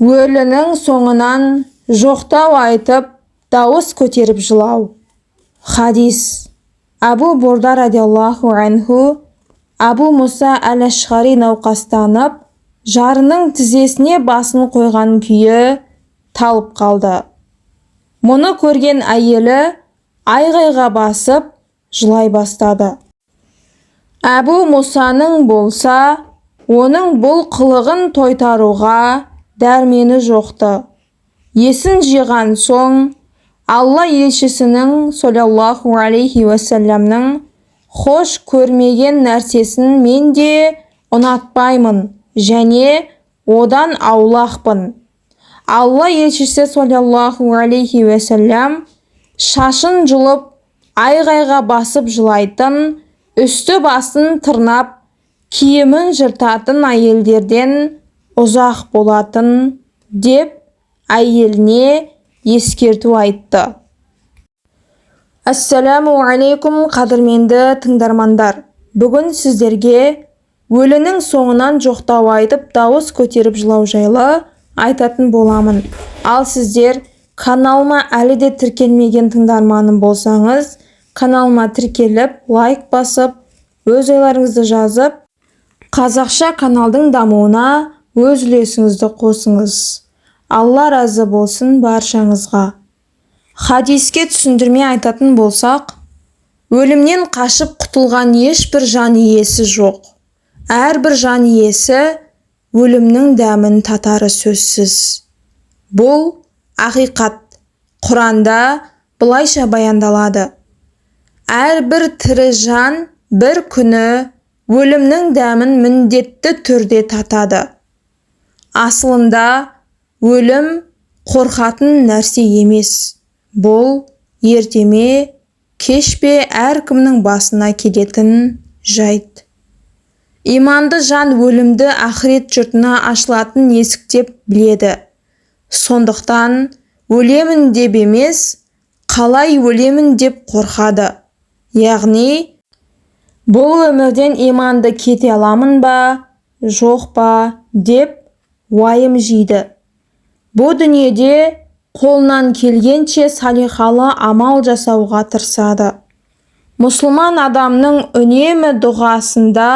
Өлінің соңынан жоқтау айтып, дауыс көтеріп жылау. Хадис. Әбу Бурда радиаллаху анху Әбу Мұса әл-Ашғари науқастанып, жарының тізесіне басын қойған күйі талып қалды. Мұны көрген әйелі айғайға басып, жылай бастады. Әбу Мұсаның болса, оның бұл қылығын тойтаруға дәрмені жоқты. Есін жиған соң, Алла елшісінің саллаллаху алейхи уассаламның хош көрмеген нәрсесін мен де ұнатпаймын және одан аулақпын. Алла елшісі саллаллаху алейхи уассалам шашын жұлып, айғайға басып жылайтын, үсті-басын тырнап, киімін жыртатын әйелдерден ұзақ болатын, деп әйеліне ескерту айтты. Ассаламу алейкум, қадірменді тыңдармандар! Бүгін сіздерге өлінің соңынан жоқтау айтып, дауыс көтеріп жылау жайлы айтатын боламын. Ал сіздер каналыма әлі де тіркелмеген тыңдарманым болсаңыз, каналыма тіркеліп, лайк басып, өз ойларыңызды жазып, қазақша каналдың дамуына өз үлесіңізді қосыңыз. Алла разы болсын баршаңызға. Хадиске түсіндірме айтатын болсақ, өлімнен қашып құтылған ешбір жан иесі жоқ. Әрбір жан иесі өлімнің дәмін татары сөзсіз. Бұл ақиқат Құранда былайша баяндалады: Әрбір тірі жан бір күні өлімнің дәмін міндетті түрде татады. Асылында өлім қорқатын нәрсе емес. Бұл ерте ме, кеш пе әркімнің басына келетін жайт. Иманды жан өлімді ақырет жұртына ашылатын есік деп біледі. Сондықтан өлемін деп емес, қалай өлемін деп қорқады. Яғни, бұл өмірден иманды кете аламын ба, жоқ па деп уайым жейді. Бұ дүниеде қолынан келгенше салиқалы амал жасауға тырысады. Мұсылман адамның үнемі дұғасында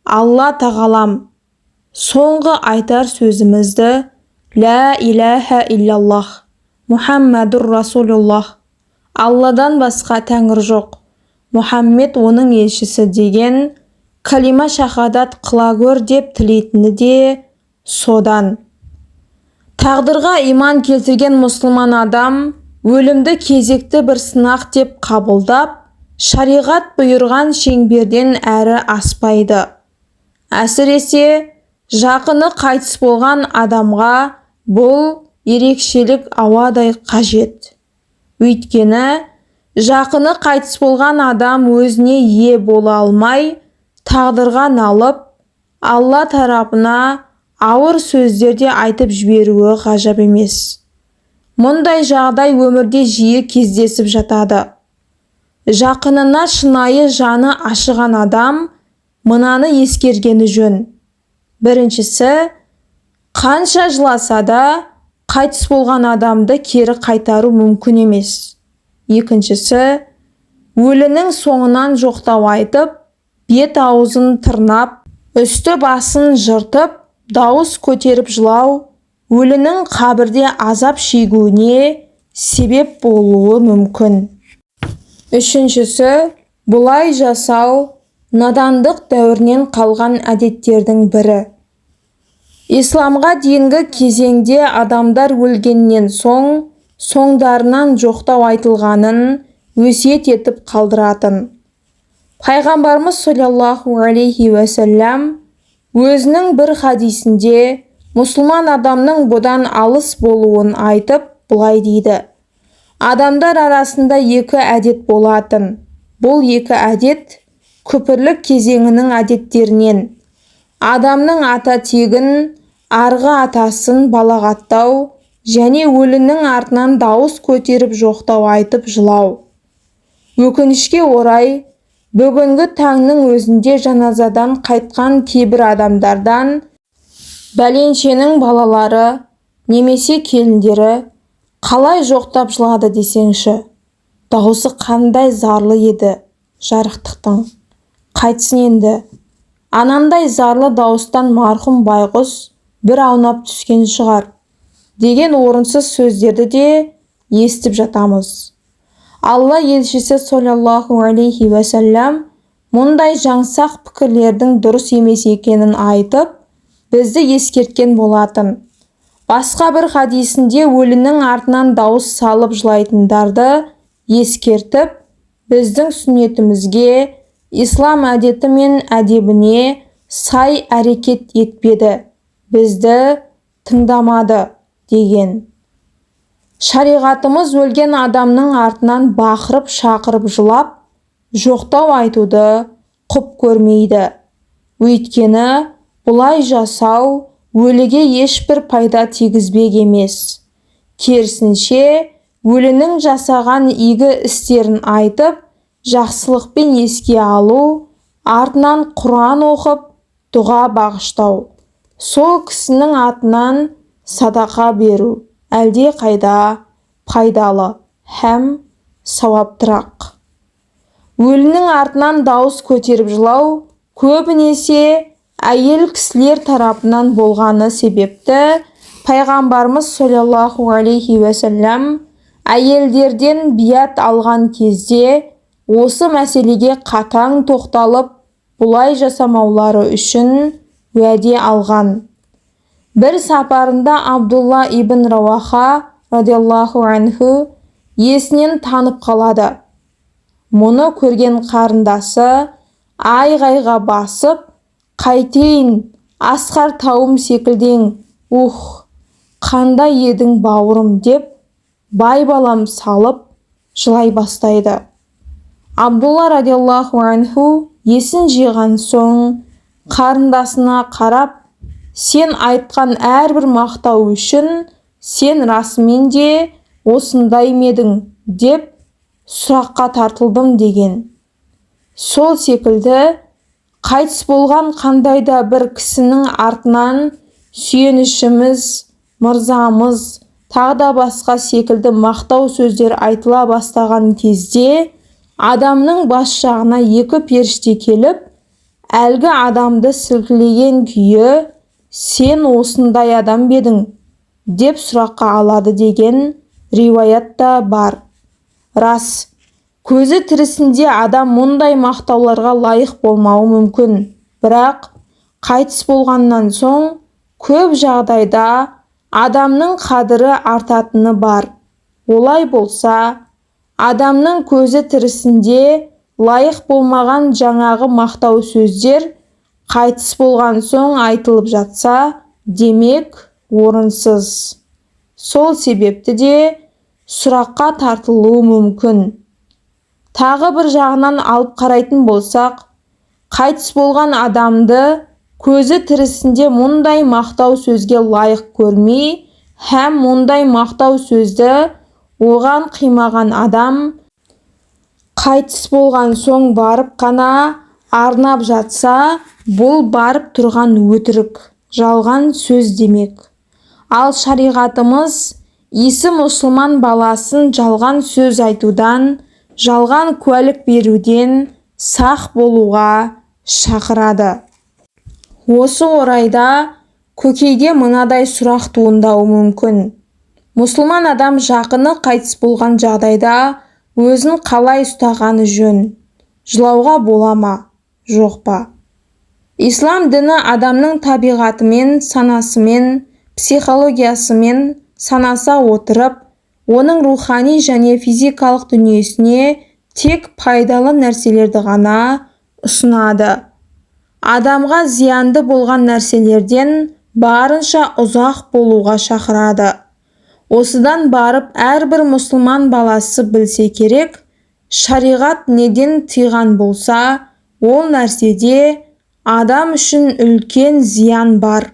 Алла тағалам, соңғы айтар сөзімізді «Лә иләһә иллаллах, Мұхаммадур Расулуллах», Алладан басқа тәңір жоқ, Мұхаммед оның елшісі деген калима шахадат қыла көр деп тілейтіні де содан. Тағдырға иман келтірген мұсылман адам өлімді кезекті бір сынақ деп қабылдап, шариғат бұйырған шеңберден әрі аспайды. Әсіресе, жақыны қайтыс болған адамға бұл ерекшелік ауадай қажет. Өйткені, жақыны қайтыс болған адам өзіне ие бола алмай, тағдырға налып, Алла тарапына ауыр сөздер де айтып жіберуі ғажап емес. Мұндай жағдай өмірде жиі кездесіп жатады. Жақынына шынайы жаны ашыған адам мынаны ескергені жөн. Біріншісі, қанша жыласа да, қайтыс болған адамды кері қайтару мүмкін емес. Екіншісі, өлінің соңынан жоқтау айтып, бет-аузын тырнап, үсті-басын жыртып, дауыс көтеріп жылау өлінің қабірде азап шегуіне себеп болуы мүмкін. Үшіншісі, бұлай жасау надандық дәуірінен қалған әдеттердің бірі. Исламға дейінгі кезеңде адамдар өлгеннен соң соңдарынан жоқтау айтылғанын өсиет етіп қалдыратын. Пайғамбарымыз саллаллаху алейхи уассалам өзінің бір хадисінде мұсылман адамның бұдан алыс болуын айтып, былай дейді: Адамдар арасында екі әдет болатын. Бұл екі әдет күпірлік кезеңінің әдеттерінен. Адамның ата тегін, арғы атасын балағаттау және өлінің артынан дауыс көтеріп жоқтау айтып жылау. Өкінішке орай, бүгінгі таңның өзінде жаназадан қайтқан кейбір адамдардан бәленшенің балалары, Немесе келіндері қалай жоқтап жылады десеңші. Даусы қандай зарлы еді жарықтықтың. Қайтсін енді? Анандай зарлы дауыстан марқұм байғұс бір аунап түскен шығар деген орынсыз сөздерді де естіп жатамыз. Алла елшісі саллаллаху алейхи уәссәлам мұндай жаңсақ пікірлердің дұрыс емес екенін айтып, бізді ескерткен болатын. Басқа бір хадисінде өлінің артынан дауыс салып жылайтындарды ескертіп, біздің сүннетімізге, ислам әдеті мен әдебіне сай әрекет етпеді, бізді тыңдамады деген. Шариғатымыз өлген адамның артынан бақырып-шақырып жылап, жоқтау айтуды құп көрмейді. Өйткені бұлай жасау өліге ешбір пайда тигізбек емес. Керісінше, өлінің жасаған игі істерін айтып, жақсылықпен еске алу, артынан Құран оқып, дұға бағыштау, сол кісінің атынан садақа беру әлде қайда пайдалы һәм сауаптырақ. Өлінің артынан дауыс көтеріп жылау көбінесе әйел кісілер тарапынан болғаны себепті пайғамбарымыз саллаллаху алейхи уәссәлам әйелдерден биат алған кезде осы мәселеге қатаң тоқталып, бұлай жасамаулары үшін уәде алған. Бір сапарында Абдулла ибн Рауаха радиаллаху анху есінен танып қалады. Мұны көрген қарындасы айғайға басып, қайтейін, асқар тауым секілдең, ух, қандай едің бауырым деп байбалам салып жылай бастайды. Абдулла радиаллаху анху есін жиған соң қарындасына қарап, сен айтқан әрбір мақтау үшін сен расымен де осындай ма едің деп сұраққа тартылдым деген. Сол секілді қайтыс болған қандай да бір кісінің артынан сүйенішіміз, мырзамыз, тағы да басқа секілді мақтау сөздер айтыла бастаған кезде адамның бас жағына екі періште келіп, әлгі адамды сілкілеген күйі сен осындай адам ба едің деп сұраққа алады деген риуаят та бар. Рас, көзі тірісінде адам мұндай мақтауларға лайық болмауы мүмкін, бірақ қайтыс болғаннан соң көп жағдайда адамның қадірі артатыны бар. Олай болса, адамның көзі тірісінде лайық болмаған жаңағы мақтау сөздер қайтыс болған соң айтылып жатса, демек орынсыз. Сол себепті де сұраққа тартылуы мүмкін. Тағы бір жағынан алып қарайтын болсақ, қайтыс болған адамды көзі тірісінде мұндай мақтау сөзге лайық көрмей, һәм мұндай мақтау сөзді оған қимаған адам қайтыс болған соң барып қана арнап жатса, бұл барып тұрған өтірік, жалған сөз демек. Ал шариғатымыз исі мұсылман баласын жалған сөз айтудан, жалған куәлік беруден сақ болуға шақырады. Осы орайда көкейге мынадай сұрақ туындауы мүмкін. Мұсылман адам жақыны қайтыс болған жағдайда өзін қалай ұстағаны жөн? Жылауға бола ма, жоқ па? Ислам діні адамның табиғатымен, санасымен, психологиясымен санаса отырып, оның рухани және физикалық дүниесіне тек пайдалы нәрселерді ғана ұсынады. Адамға зиянды болған нәрселерден барынша ұзақ болуға шақырады. Осыдан барып әрбір мұсылман баласы білсе керек, шариғат неден тыйған болса, ол нәрседе адам үшін үлкен зиян бар.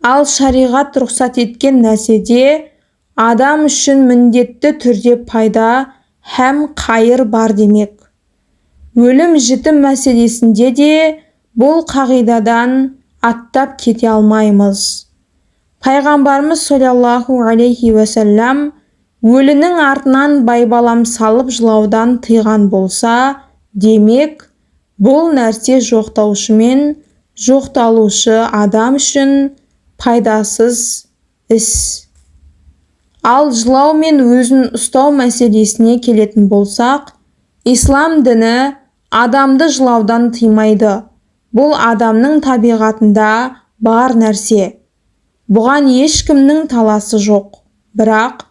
Ал шариғат рұқсат еткен нәрседе адам үшін міндетті түрде пайда һәм қайыр бар демек. Өлім-жітім мәселесінде де бұл қағидадан аттап кете алмаймыз. Пайғамбарымыз саллаллаху алейхи уассалам өлінің артынан байбалам салып жылаудан тыйған болса, демек, бұл нәрсе жоқтаушы мен жоқталушы адам үшін пайдасыз іс. Ал жылау мен өзін ұстау мәселесіне келетін болсақ, ислам діні адамды жылаудан тыймайды. Бұл адамның табиғатында бар нәрсе. Бұған ешкімнің таласы жоқ. Бірақ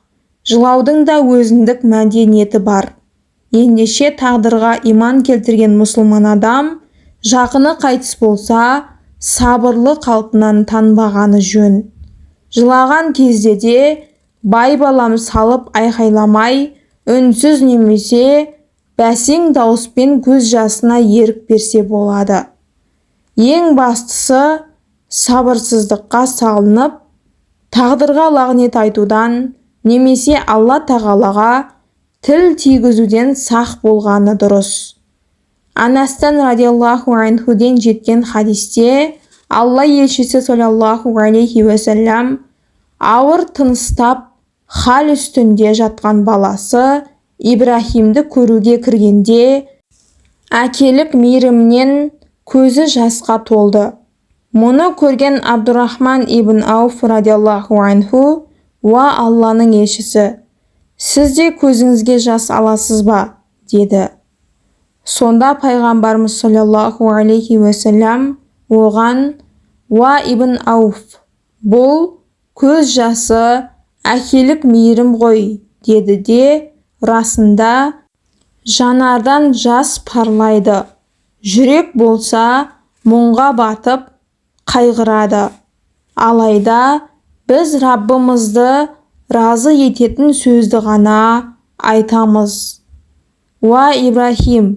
жылаудың да өзіндік мәдениеті бар. Ендеше тағдырға иман келтірген мұсылман адам жақыны қайтыс болса, сабырлы қалпынан танбағаны жөн. Жылаған кезде де байбалам салып айқайламай, үнсіз немесе бәсең дауыспен көз жасына ерік берсе болады. Ең бастысы, сабырсыздыққа салынып, тағдырға лағнет айтудан немесе Алла тағалаға тіл тигізуден сақ болғаны дұрыс. Анастан радиаллаху анхуден жеткен хадисте Алла елшісі саллаллаху алейхи уассалам ауыр тыныстап хал үстінде жатқан баласы Ибрахимді көруге кіргенде әкелік мейірімінен көзі жасқа толды. Мұны көрген Абдурахман ибн Ауф радиаллаху анху: "Уа Алланың елшісі, сіз де көзіңізге жас аласыз ба?" деді. Сонда пайғамбарымыз саллаллаху алейхи уассалам оған: "Уа ибн Ауф, бұл көз жасы әкелік мейірім ғой", деді де, расында жанардан жас парлайды, жүрек болса мұңға батып қайғырады. Алайда біз Раббымызды разы ететін сөзді ғана айтамыз. Уа Ибрахим,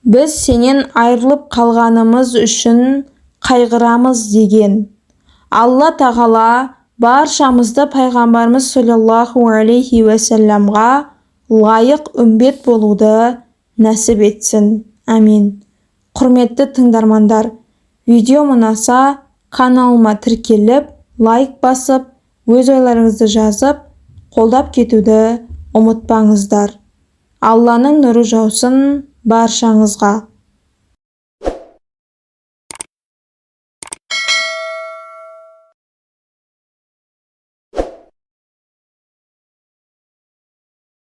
біз сенен айырылып қалғанымыз үшін қайғырамыз, деген. Алла тағала баршамызды пайғамбарымыз саллаллаху алейхи уассаламға лайық үмбет болуды нәсіп етсін. Әмин. Құрметті тыңдармандар, видео ұнаса, каналыма тіркеліп, лайк басып, өз ойларыңызды жазып, қолдап кетуді ұмытпаңыздар. Алланың нұры жаусын баршаңызға.